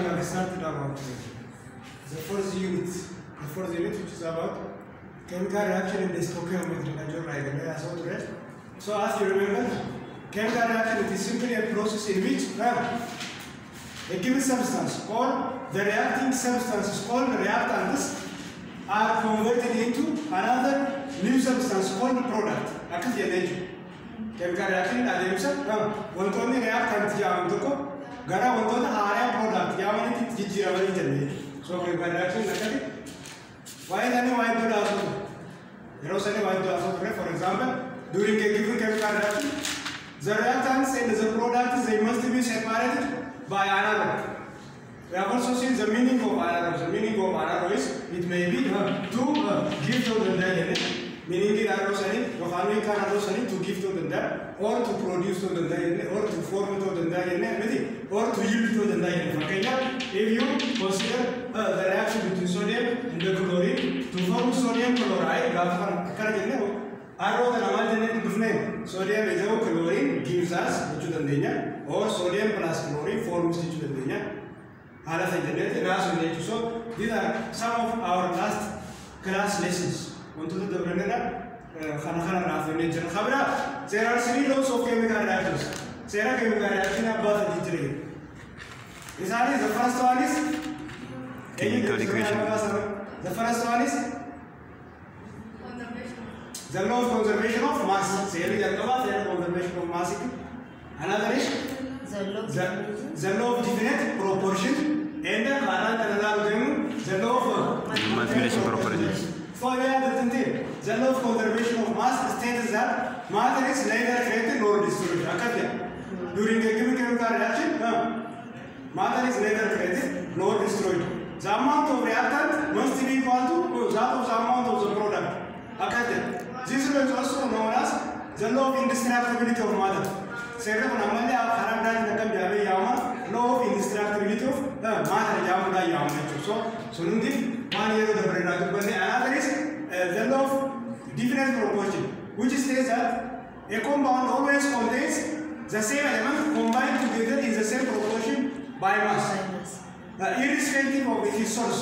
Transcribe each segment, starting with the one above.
we have started about the fourth unit. The fourth unit, which is about chemical reaction in the stoichiometry. So as you remember, chemical reaction, it is simply a process in which a given substance or the reacting substances called reactants are converted into another new substance called product. Akkas jennee jechuudha. Chemical reaction adeemsa wantoonni reactant jedhaman tokko gara wantoota haaraa product jedhamanitti jijjiiramanii jennee jechuudha. So chemical reaction akkati waa'ee isaanii waa'ee iddoo dhaasuu ture. Yeroo sanii waa'ee iddoo dhaasuu ture. For example, during a given chemical reaction, the reactants and the products, they must be separated by an arrow. We have also seen the meaning of an arrow. The meaning of an arrow is it may be to give to the dead. Meaning in arrow sani, yookaan hiikaan arrow sani to give to the dead, or to produce to the dead, or to form to the dead, miti, or to yield to the dead. Fakkeenyaaf, if you consider the reaction between sodium and the chlorine to form sodium chloride, gaafa kana akkana jennee arrow kana maal jennee dubbifnee sodium ida'uu chlorine gives us jechuu dandeenya, or sodium plus chlorine forms jechuu dandeenya. Haala sana jenneeti naasuu jechuudha. So these are some of our last class lessons. Wantoota dabranirra kana kana raafnee jira. Kabira, there are three laws of chemical reactions. Seera chemical reaction abbaa sadii jira. Isaanis the first one is chemical equation. The first one is the law of conservation of mass. Seerri jalqabaa seera conservation of mass. Another is The law the law of definite proportion, and the karaa kana ilaalu deemu the law of multiplication property. So we have the the law of conservation of mass states that matter is neither created nor destroyed. Akkas jedha. During a given chemical reaction, matter is neither created nor destroyed. The amount of reactant must be equal to that of the amount of the product. Akkas jedha. This law is also known as the law of indestructibility of matter. Seerri kun ammallee karaa biraatiin akkam jedhamee yaamama? Law of indestructibility of matter jedhamuudhaan yaamama jechuudha. So sun hundi waan yeroo dabre irraa dubbanne. Another is the law of definite proportion, which states that a compound always contains the same element combined together in the same proportion by mass, irrespective of its source.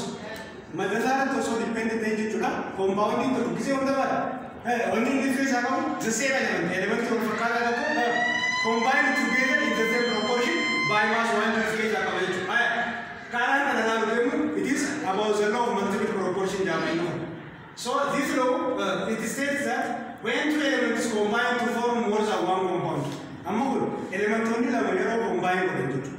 Madda isaa irratti osoo dependent ta'e jechuudha. Compoundiin tokko gisee hunda bara wanni inni keessaa qabu the same element, element wal fakkaataa tokko combined together in the same proportion by mass waan of keessaa qaba jechuudha. Karaan kana ilaalu deemu, it is about the law of multiple proportion jedhama inni kun. So this law, it states that when two elements combine to form more than one compound. Amma kun elementoonni lama yeroo combine godhan jechuudha.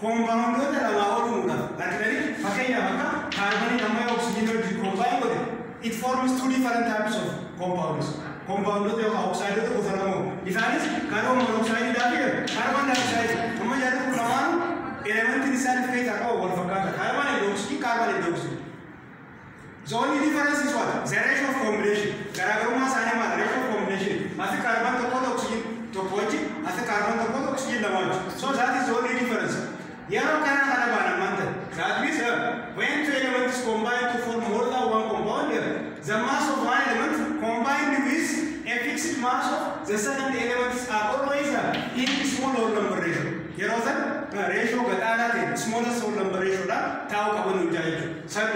Compoundoota lamaa ol uumuudhaaf argitanii, fakkeenyaaf akka kaarbanii amma yoo oksijiinii wajjin combine godhe, it forms two different types of compounds. Compoundoota yookaan oksaayidoota gosa lama uumu. Isaanis kaarboon monoksaayidiidhaa fi kaarboon daayoksaayiidii. Amma jarri kun lamaanuu elementiin isaan of keessaa qabu wal fakkaata. Carbon and oxygen, carbon and oxygen. The only difference is what? The ratio of combination. Garaagarummaa isaanii maal? Ratio of combination. Asi carbon tokkotu oxygen tokko wajjin, asi carbon tokkotu oxygen lama wajjin. So that is the only difference. Yeroo kana kana baanan maal ta'e? That means when two elements combine to form more than one compound, the mass of one element combined with a fixed mass of the second element are always in small whole number ratio. Yeroo san ratio gadaanaa ta'e, smallest whole number ratio dha taa'uu qaban nuti jechuudha. Third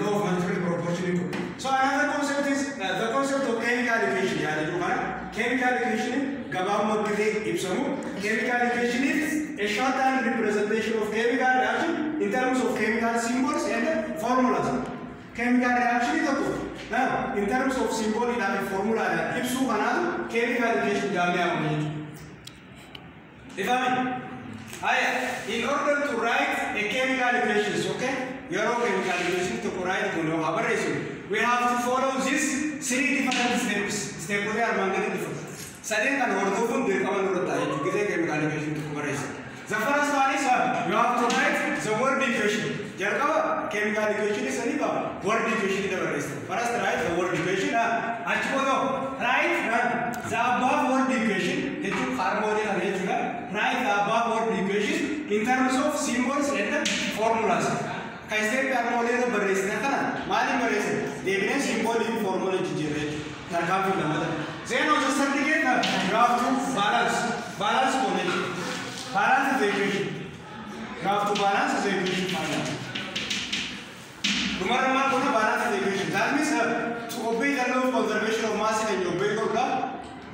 law of multiple proportion kun. So another concept is the concept of chemical equation yaada jiru kana. Chemical equation gabaabumatti gisee ibsamu, chemical equation is a shorthand representation of chemical reaction in terms of chemical symbols and formulas. Chemical reaction tokko in terms of symbol fi formula ibsuu kanaatu chemical equation jedhamee yaamama jechuudha. Ifame? Haya, in order to write a chemical equations, okay? Yeroo chemical equation tokko write goone yookaan barreessinu, we have to follow these three different steps. Stepoota armaan gaditti dhufu. Sadeen kan hordofuun dirqama nurra ta'a jechuudha. Gisee chemical equation tokko barreessinu. The first one is you have to write the word equation. Jalqaba chemical equation sanii qaba. Word equation ida barreessina. First write the word equation. Achi booda write the above word equation jechuun kaarboonii kana jechuudha. Write the above word equation in terms of symbols and formulas. Kan step armaan olii irra barreessine kana maaliin barreessine? Deebinee symbolii fi formula jijjiirre jechuudha. Tarkaanfii lamata. Then on the third gate, you have to balance. Balance goone jechuudha. Balance the equation. You have to balance the equation finally. Dhumarra maal goona? Balance the equation. That means to obey the law of conservation of mass and obey godhuudhaaf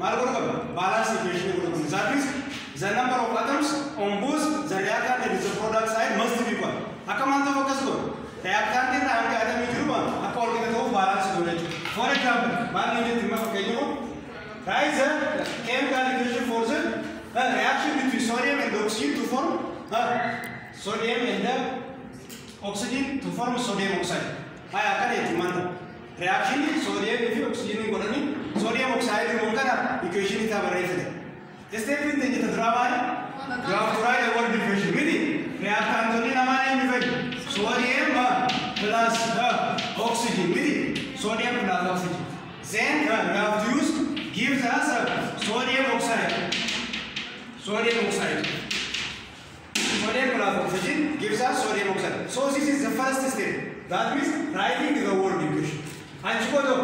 maal godhuu qabna? Balance equation godhuu qabna. That means the number of atoms on both the reactant and the product side must be equal. Akka maal ta'u akkas godhu? Reactant irra hanga atomii jiru akka wal qixa ta'uuf balance godhu jechuudha. For example, maal nuyi jetti amma fakkeenya kun? Write the chemical equation for the reaction between sodium and oxygen to form sodium and oxygen to form sodium oxide. Haya, akkana jetti maanta. Reaction sodium fi oxygen godhanii sodium oxide uumuun kana equation isaa barreessite. Step inni jette duraa maali? You have to write a word equation. Miti reactantonni lamaan eenyu fa'i? Sodium plus oxygen. Miti sodium plus oxygen. Then you have to use gives us sodium oxide. Sodium oxide. Sodium plus oxygen gives us sodium oxide. So this is the first step. That means writing the word equation. Achi booda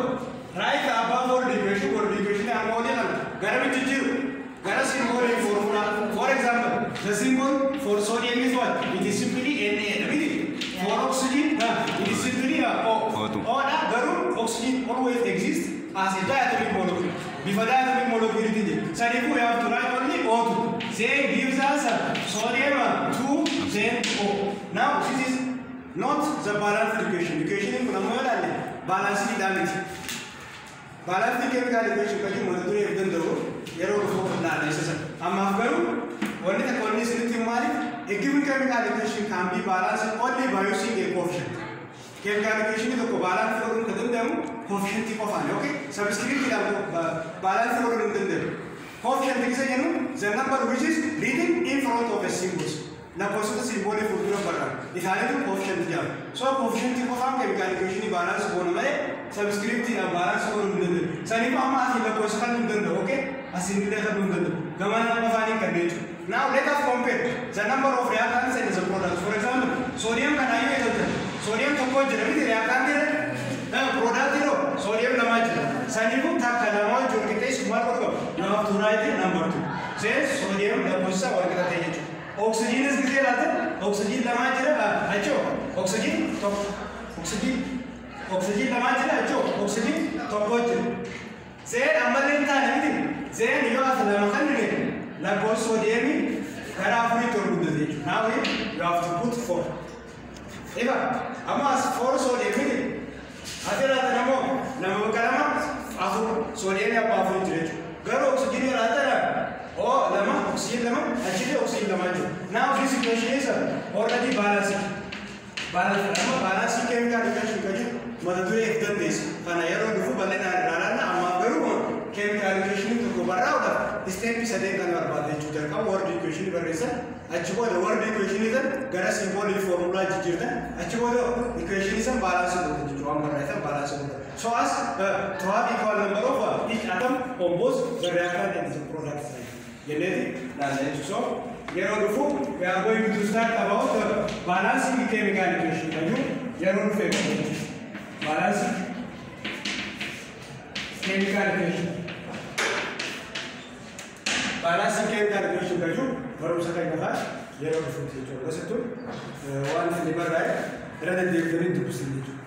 write the above word equation. Word equation amma olii kana gara jijjiiru. Gara symbol formula. For example, the symbol for sodium is what? It is simply Na. Miti? For oxygen, it is simply O. O2. O dha garuu oxygen always exists as a diatomic molecule. Bifa diatomic molecule it is. Saniifuu we have to write only O2. Then gives us sodium 2, then O. Now this is not the balanced equation. Equation kun ammoo yoo ilaalle balanced dha miti. Balanced chemical equation kan jiru mata duree of danda'u yeroo dhufu ilaalla isa sana. Ammaaf garuu wanni takka wanni isinitti himu maali? A given chemical equation can be balanced only by using a coefficient. Chemical equation tokko balance godhuun kan danda'amu coefficient qofaan, okay? Subscript dhaan balance godhuun hin danda'amu. Coefficient isa jennu the number which is written in front of a symbols. Lakkoofsota simboolii fuuldura barraa'an. Isaanitu coefficient jedhamu. So coefficient qofaan chemical equation balance goona malee subscript dhaan balance godhuun hin danda'amu. Saniif amma asii lakkoofsa kan hin danda'u, okay? Asiin illee kan hin danda'u. Gamana qofaaniin kan jechuudha. Now let us compare the number of reactants and the products. For example, sodium kan ayyuu eegaltan. Sodium tokko jira miti reactant irra. Product irra sodium lama jira. Saniifuu takka lama wajjin wal qixxeessu maal godhu qabu? You have to write it number 2. Then sodium lakkoofsa wal qixa ta'e jechuudha. Oxygenis gisee ilaaltan oxygen lama jira achoo oxygen tokko oxygen oxygen lama jira achoo oxygen tokko jira. Then ammallee hin taane miti. Then yoo as lama kan dhine lakkoofsa sodiumii gara afuriitti ol guddate jechuudha. Now you have to put 4. Ifa amma as 4 sodium miti. Asirratti ammoo lama bakka lama afur sodiumii abbaa afurii jira jechuudha. Garuu oxygenii ilaaltan O lama oxygen lama achillee oxygen lama jechuudha. Now this equation is already balanced. Balance amma balance chemical equation kan jedhu mata duree of dandeessu. Kana yeroo dhufu bal'inaan ilaalaa ammaaf garuu chemical equation tokko barraa'uudhaaf step sadeen kan barbaadu jechuudha. Jalqaba word equation barreessan achi booda word equation san gara symbol formula jijjiirtan achi booda equation san balance gootan jechuudha. Waan barreessan balance gootan. So as to have equal number of each atom on both the reactant and the product side. Jenneeti laalla jechuudha. So yeroo dhufu we are going to start about balancing chemical equation kan jiru yeroo dhufu eegalu. Balancing chemical equation. Balancing chemical equation kan jiru barumsa kan gafaa yeroo dhufuuti jechuudha. Gosa waan isin barraa'e irra deddeebi'anii dubbisanii jechuudha.